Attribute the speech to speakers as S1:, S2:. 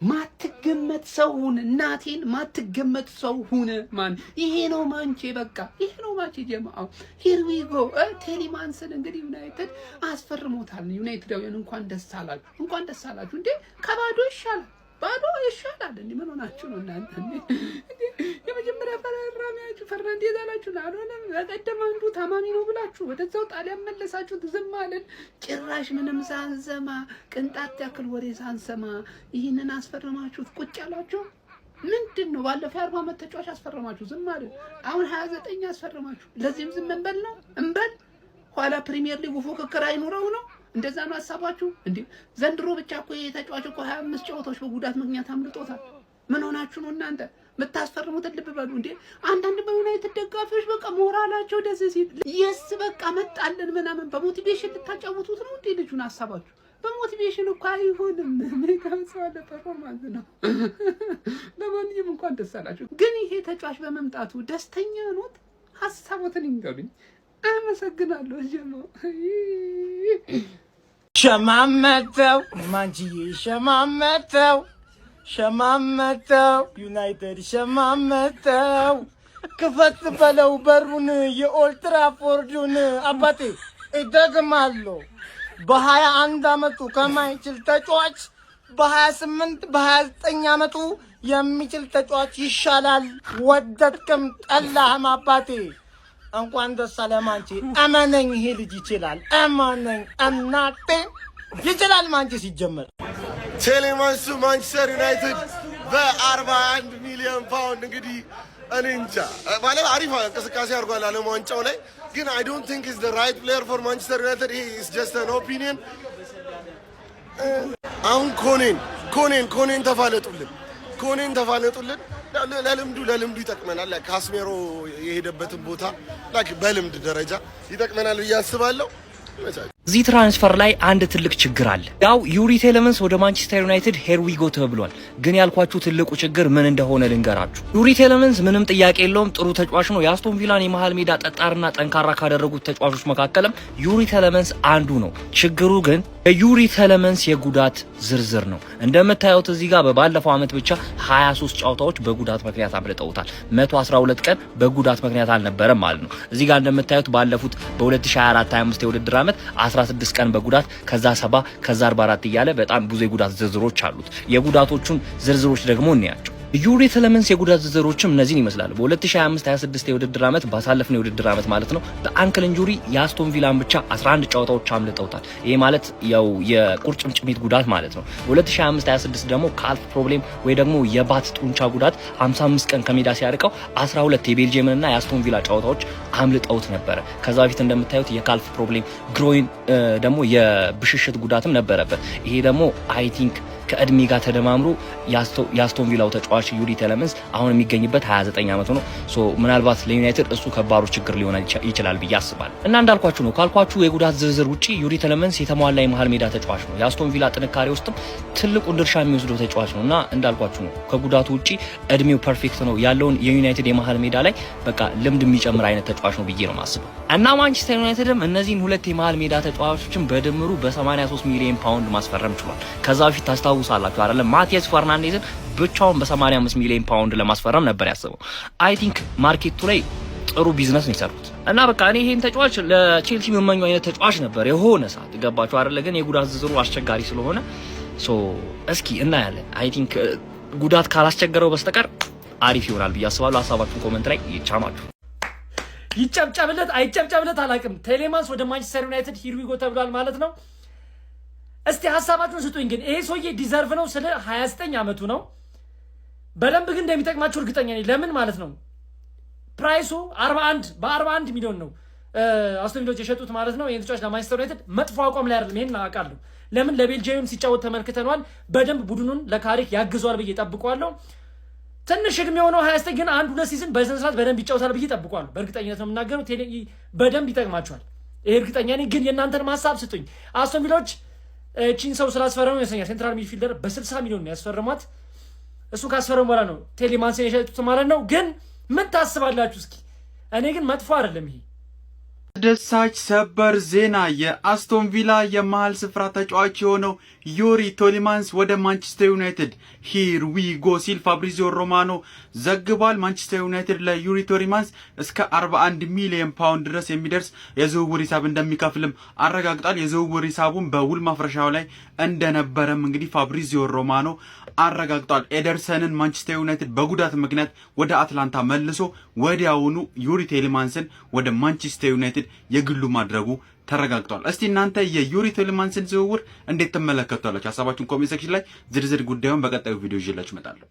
S1: ማትገመት ሰው ሁን፣ እናቴን ማትገመት ሰው ሁን። ማን ይሄ ነው ማንቼ፣ በቃ ይሄ ነው ማንቼ። ጀማአው here we go። ቴሊማንስን እንግዲህ ዩናይትድ አስፈርሞታል። ዩናይትዳውያን እንኳን ደስ አላችሁ፣ እንኳን ደስ አላችሁ። እንዴ ከባዶ ይሻላል፣ ባዶ ይሻላል። እንዴ ምን ሆናችሁ ነው እናንተ? እንዴ የመጀመሪያ ፈራሚያችሁ ፈርናንዴዝ አላችሁ፣ አልሆነም። በቀደም አንዱ ታማሚ ነው ብላችሁ ወደዛው ጣሊያን መለሳችሁት፣ ዝም አለን። ጭራሽ ምንም ሳንሰማ፣ ቅንጣት ያክል ወሬ ሳንሰማ ይህንን አስፈርማችሁት ቁጭ አላችሁ። ምንድን ነው? ባለፈው የ40 ዓመት ተጫዋች አስፈርማችሁ ዝም አለን። አሁን 29 አስፈርማችሁ ለዚህም ዝም እንበል ነው እንበል? ኋላ ፕሪሚየር ሊጉ ፉክክር አይኑረው ነው? እንደዛ ነው ሀሳባችሁ እንዴ? ዘንድሮ ብቻ እኮ ይሄ ተጫዋች እኮ 25 ጨዋታዎች በጉዳት ምክንያት አምልጦታል። ምን ሆናችሁ ነው እናንተ? የምታስፈርሙትን ልብ በሉ እንዴ። አንዳንድ በዩናይትድ ደጋፊዎች በቃ ሞራላቸው ደስ ሲል yes በቃ መጣልን ምናምን በ motivation ልታጫውቱት ነው እንዴ ልጁን ሀሳባችሁ? በ motivation እኮ አይሆንም። ሜካንሰዋለ performance ነው። ለማንኛውም እንኳን ደስ አላችሁ። ግን ይሄ ተጫዋች በመምጣቱ ደስተኛ ኖት? ሀሳቦትን ይንገሩኝ። አመሰግናለሁ። ጀሞ
S2: ሸማመተው ማንችዬ፣ ሸማመተው፣ ሸማመተው፣ ዩናይትድ ሸማመተው። ክፈት በለው በሩን የኦልትራፎርዱን አባቴ። እደግማለሁ፣ በ21 አመቱ ከማይችል ተጫዋች በ28 በ29 አመቱ የሚችል ተጫዋች ይሻላል። ወደድክም ጠላህም አባቴ እንኳን ደስ አለህ ማንቼ። እመነኝ፣ ይሄ ልጅ ይችላል። እመነኝ እናቴ ይችላል። ማንቼ ሲጀመር
S3: ቴሌማንሱ ማንቸስተር ዩናይትድ በ41 ሚሊዮን ፓውንድ። እንግዲህ እኔ እንጃ፣ ማለት አሪፍ እንቅስቃሴ አድርጓል ዓለም ዋንጫው ላይ፣ ግን I don't think he's the right player for Manchester United። ይሄ is just an opinion። አሁን ኮኔን ኮኔን ኮኔን ተፋለጡልን፣ ኮኔን ተፋለጡልን። ለልምዱ ይጠቅመናል። ካስሜሮ የሄደበትን ቦታ like በልምድ ደረጃ ይጠቅመናል ብዬ አስባለሁ።
S4: እዚህ transfer ላይ አንድ ትልቅ ችግር አለ። ያው ዩሪ ቴሌመንስ ወደ ማንቸስተር ዩናይትድ here we go ተብሏል። ግን ያልኳችሁ ትልቁ ችግር ምን እንደሆነ ልንገራችሁ። ዩሪ ቴሌመንስ ምንም ጥያቄ የለውም ጥሩ ተጫዋች ነው። የአስቶን ቪላን የመሃል ሜዳ ጠጣርና ጠንካራ ካደረጉት ተጫዋቾች መካከልም ዩሪ ቴሌመንስ አንዱ ነው። ችግሩ ግን የዩሪ ቴሌመንስ የጉዳት ዝርዝር ነው። እንደምታዩት እዚህ ጋር በባለፈው ዓመት ብቻ 23 ጨዋታዎች በጉዳት ምክንያት አምልጠውታል። 112 ቀን በጉዳት ምክንያት አልነበረም ማለት ነው። እዚህ ጋር እንደምታዩት ባለፉት በ2024/25 የውድድር ዓመት 16 ቀን በጉዳት፣ ከዛ 70፣ ከዛ 44 እያለ በጣም ብዙ የጉዳት ዝርዝሮች አሉት። የጉዳቶቹን ዝርዝሮች ደግሞ እንያቸው። ዩሪ ቴሌመንስ የጉዳት ዝርዝሮችም እነዚህን ይመስላሉ። በ2025/26 የውድድር ዓመት፣ ባሳለፍነው የውድድር ዓመት ማለት ነው፣ በ ankle injury የአስቶን ቪላን ብቻ 11 ጨዋታዎች አምልጠውታል። ይሄ ማለት ያው የቁርጭምጭሚት ጉዳት ማለት ነው። በ2025/26 ደግሞ calf problem ወይ ደግሞ የባት ጡንቻ ጉዳት 55 ቀን ከሜዳ ሲያርቀው 12 የቤልጅየምንና የአስቶን ቪላ ጨዋታዎች አምልጠውት ነበረ። ከዛ በፊት እንደምታዩት የ calf problem፣ groin ደግሞ የብሽሽት ጉዳትም ነበረበት። ይሄ ደግሞ I think ከእድሜ ጋር ተደማምሮ የአስቶን ቪላው ተጫዋች ዩሪ ቴሌመንስ አሁን የሚገኝበት 29 ዓመቱ ነው። So ምናልባት ለዩናይትድ እሱ ከባዱ ችግር ሊሆን ይችላል ብዬ አስባለሁ። እና እንዳልኳችሁ ነው፣ ካልኳችሁ የጉዳት ዝርዝር ውጪ ዩሪ ቴሌመንስ የተሟላ የመሀል ሜዳ ተጫዋች ነው። የአስቶን ቪላ ጥንካሬ ውስጥም ትልቁን ድርሻ የሚወስደው ተጫዋች ነው እና እንዳልኳችሁ ነው፣ ከጉዳቱ ውጪ እድሜው perfect ነው። ያለውን የዩናይትድ የመሀል ሜዳ ላይ በቃ ልምድ የሚጨምር አይነት ተጫዋች ነው ብዬ ነው የማስበው። እና ማንቸስተር ዩናይትድም እነዚህን ሁለት የመሀል ሜዳ ተጫዋቾችን በድምሩ በ83 ሚሊዮን ፓውንድ ማስፈረም ችሏል። ከዛ በፊት ታስታውሳላችሁ አይደለም? ማቲያስ ፈርናንዴዝን ብቻውን በ85 ሚሊዮን ፓውንድ ለማስፈረም ነበር ያሰበው። I think market ኡ ላይ ጥሩ ቢዝነስ ነው የሰሩት እና በቃ እኔ ይሄን ተጫዋች ለቼልሲ የምመኘው አይነት ተጫዋች ነበር የሆነ ሰዓት፣ ገባችሁ አይደለ? ግን የጉዳት ዝርዝሩ አስቸጋሪ ስለሆነ so እስኪ እናያለን። I think ጉዳት ካላስቸገረው በስተቀር አሪፍ ይሆናል ብዬ አስባለሁ። ሀሳባችሁን comment ላይ ይጫማችሁ።
S5: ይጨብጨብለት አይጨብጨብለት አላውቅም። ቴሌማንስ ወደ ማንቸስተር ዩናይትድ here we go ተብሏል ማለት ነው። እስቲ ሀሳባችሁን ስጡኝ። ግን ይሄ ሰውዬ deserve ነው፣ ስለ 29 ዓመቱ ነው። በደንብ ግን እንደሚጠቅማችሁ እርግጠኛ ነኝ። ለምን ማለት ነው price ኡ 41 በ41 ሚሊዮን ነው አስቶን ቪላዎች የሸጡት ማለት ነው። ይህን ተጫዋች ለማንቸስተር ዩናይትድ መጥፎ አቋም ላይ አይደለም፣ ይሄን አውቃለሁ። ለምን ለቤልጅየም ሲጫወት ተመልክተነዋል። በደንብ ቡድኑን ለካሪክ ያግዘዋል ብዬ ጠብቀዋለሁ። ትንሽ እድሜ የሆነው 29፣ ግን አንድ ሁለት season በስነ ስርዓት በደንብ ይጫወታል ብዬ ጠብቀዋለሁ። በእርግጠኝነት ነው የምናገረው። በደንብ ይጠቅማቸዋል። ይሄ እርግጠኛ ነኝ። ግን የእናንተን ሀሳብ ስጡኝ። አስቶን ቪላዎች ቺን ሰው ስላስፈረሙ ይመስለኛል central midfielder በ60 ሚሊዮን ነው ያስፈረሟት። እሱ ካስፈረሙ በኋላ ነው ቴሌማንስን የሸጡት ማለት ነው። ግን ምን ታስባላችሁ እስኪ? እኔ ግን መጥፎ አይደለም ይሄ።
S6: አስደሳች ሰበር ዜና! የአስቶን ቪላ የመሃል ስፍራ ተጫዋች የሆነው ዩሪ ቲሌማንስ ወደ ማንቸስተር ዩናይትድ here we go ሲል ፋብሪዚዮ ሮማኖ ዘግቧል። ማንቸስተር ዩናይትድ ለዩሪ ቲሌማንስ እስከ 41 ሚሊዮን ፓውንድ ድረስ የሚደርስ የዝውውር ሂሳብ እንደሚከፍልም አረጋግጧል። የዝውውር ሂሳቡን በውል ማፍረሻው ላይ እንደነበረም እንግዲህ ፋብሪዚዮ ሮማኖ አረጋግጧል። ኤደርሰንን ማንቸስተር ዩናይትድ በጉዳት ምክንያት ወደ አትላንታ መልሶ ወዲያውኑ ዩሪ ቲሌማንስን ወደ ማንቸስተር ዩናይትድ የግሉ ማድረጉ ተረጋግጧል። እስቲ እናንተ የዩሪ ቲሌማንስን ዝውውር እንዴት ትመለከቱታላችሁ? ሀሳባችሁን comment section ላይ ዝርዝር ጉዳዩን በቀጣዩ ቪዲዮ ይዤላችሁ እመጣለሁ።